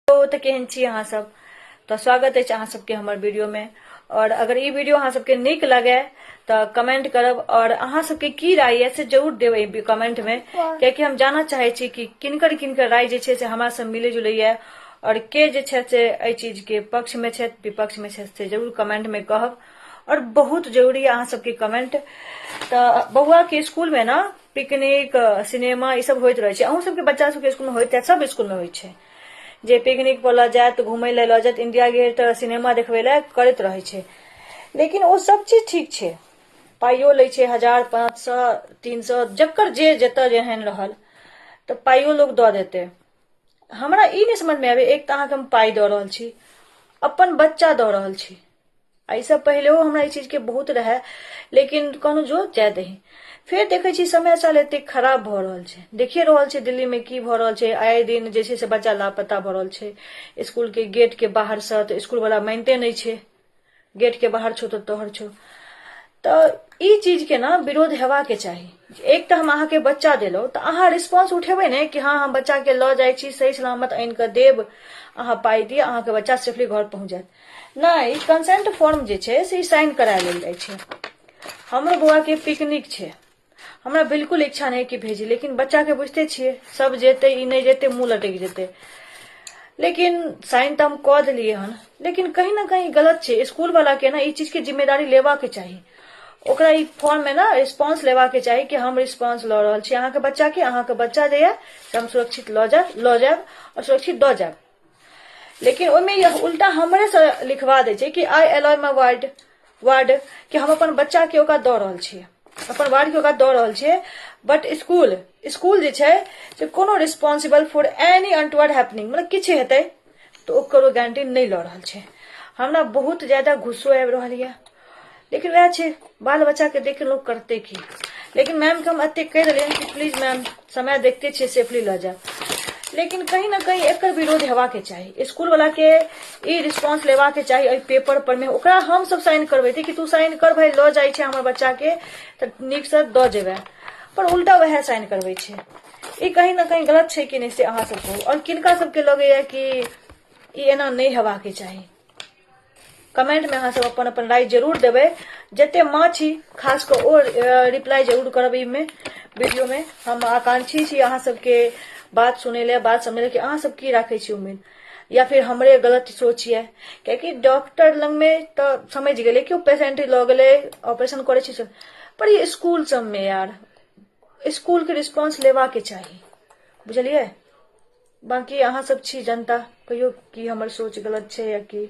तऽ केहन छी अहाँ सब? तऽ स्वागत अछि अहाँ सबके हमर वीडियोमे। और अगर ई वीडियो अहाँ सबके नीक लगे तऽ कमेंट करब और अहाँ सबके की राय यऽ से जरूर देबै कमेंटमे, कियाकि हम जानऽ चाहै छी कि किनकर किनकर राय जे छै से हमरा से मिलै जुलैया और के जे छै से एहि चीजके पक्षमे छथि, विपक्षमे छथि, से जरूर कमेंटमे कहब। और बहुत जरूरी है अहाँ सबके कमेंट। तऽ बौआके स्कूलमे ने पिकनिक, सिनेमा ई सब होइत रहै छै। अहूँ सबके बच्चा सबके स्कूलमे होइत हैत, सब स्कूलमे होइ छै जे पिकनिक पर लऽ जायत, घुमै लए लऽ जायत, इंडिया गेट, सिनेमा देखबै लए करैत रहै छै। लेकिन ओ सब चीज ठीक छै, पाइयो लै छै 1000, 500, 300, जकर जे जतऽ जेहन रहल तऽ पाइयो लोक दऽ देतै। हमरा ई नहि समझमे आबै, एक तऽ अहाँके हम पाइ दऽ रहल छी, अपन बच्चा दऽ रहल छी। एहिसँ पहिलेहो हमरा ई चीजके बहुत रहए, लेकिन कहलहुँ जो जाय दही। फेर देखै छी समय साल एतेक खराब भऽ रहल छै, देखिए रहल छै दिल्लीमे की भऽ रहल छै। आए दिन जे छै से बच्चा लापता भऽ रहल छै इसकुलके गेटके बाहरसँ, तऽ इसकुलवला मानिते नहि छै, गेटके बाहर छौ तऽ तोहर छौ। तऽ ई चीजके ने विरोध हेबाके चाही। एक तऽ हम अहाँके बच्चा देलहुँ तऽ अहाँ रिस्पॉन्स उठेबै ने कि हँ, हम बच्चाके लऽ जाइ छी, सही सलामत आनि कऽ देब, अहाँ पाइ दिअ, अहाँके बच्चा सेफली घर पहुँच जायत। नहि, ई कंसेंट फॉर्म जे छै से ई साइन करा लेल जाइ छै। हमरो बौआके पिकनिक छै, हमरा बिल्कुल इच्छा नहि कि भेजी, लेकिन बच्चाके बुझिते छियै, सब जेतै ई नहि जेतै मुँह लटकि जेतै। लेकिन साइन तऽ हम कऽ देलियै हन, लेकिन कहीं ने कहीं गलत छै। इसकुलवलाके ने ई चीजके जिम्मेदारी लेबाके चाही, ओकरा ई फॉर्ममे ने रिस्पॉन्स लेबाके चाही कि हम रिस्पॉन्स लऽ रहल छी अहाँके बच्चाके, अहाँके बच्चा जे यऽ से हम सुरक्षित लऽ जायब, लऽ जायब आओर सुरक्षित दऽ जायब। लेकिन ओहिमे उल्टा हमरेसँ लिखवा दै छै कि I allow my ward ward कि हम अपन बच्चाके ओकरा दऽ रहल छियै, अपन वार्डके ओकरा दऽ रहल छियै। बट इसकुल जे छै से कोनो responsible for any untoward happening, मतलब किछु हेतै तऽ ओकर ओ गारंटी नहि लऽ रहल छै। हमरा बहुत ज्यादा गुस्सो आबि रहल यऽ, लेकिन वएह छै, बाल बच्चाके देख लोक करतै की। लेकिन मैमके हम एतेक कहि देलियनि कि प्लीज मैम, समय देखते छियै, सेफली लऽ जायब। लेकिन कहीं ने कहीं एकर विरोध हेबाके चाही, इसकुलवलाके ई रिस्पॉन्स लेबाके चाही। एहि पेपर पर मे ओकरा हम सब साइन करबैती कि तू साइन कर भाई, लऽ जाइ छै हमर बच्चाके तऽ नीकसँ दऽ जेबै, पर उल्टा वएह साइन करबै छै। ई कहीं ने कहीं गलत छै कि नहि से अहाँ सब कहू, आओर किनका सबके लगैया कि ई एना नहि हेबाके चाही। कमेंटमे अहाँ सब अपन अपन राय जरूर देबै। जते माँ छी खास कऽ ओ रिप्लाई जरूर करब एहिमे वीडियोमे। हम आकांक्षी छी अहाँ सबके बात सुनै लए, बात समझै लए कि अहाँ सब की राखै छी उम्मीद, या फिर हमरे गलत सोच यऽ। कियाकि डॉक्टर लगमे तऽ समझि गेलै कि ओ पेशेंट लऽ गेलै, ऑपरेशन करै छै, पर ई स्कूल सबमे यार स्कूलके रिस्पॉन्स लेबाके चाही, बुझलियै? बाँकी अहाँ सब छी जनता, कहियौ कि हमर सोच गलत छै या की।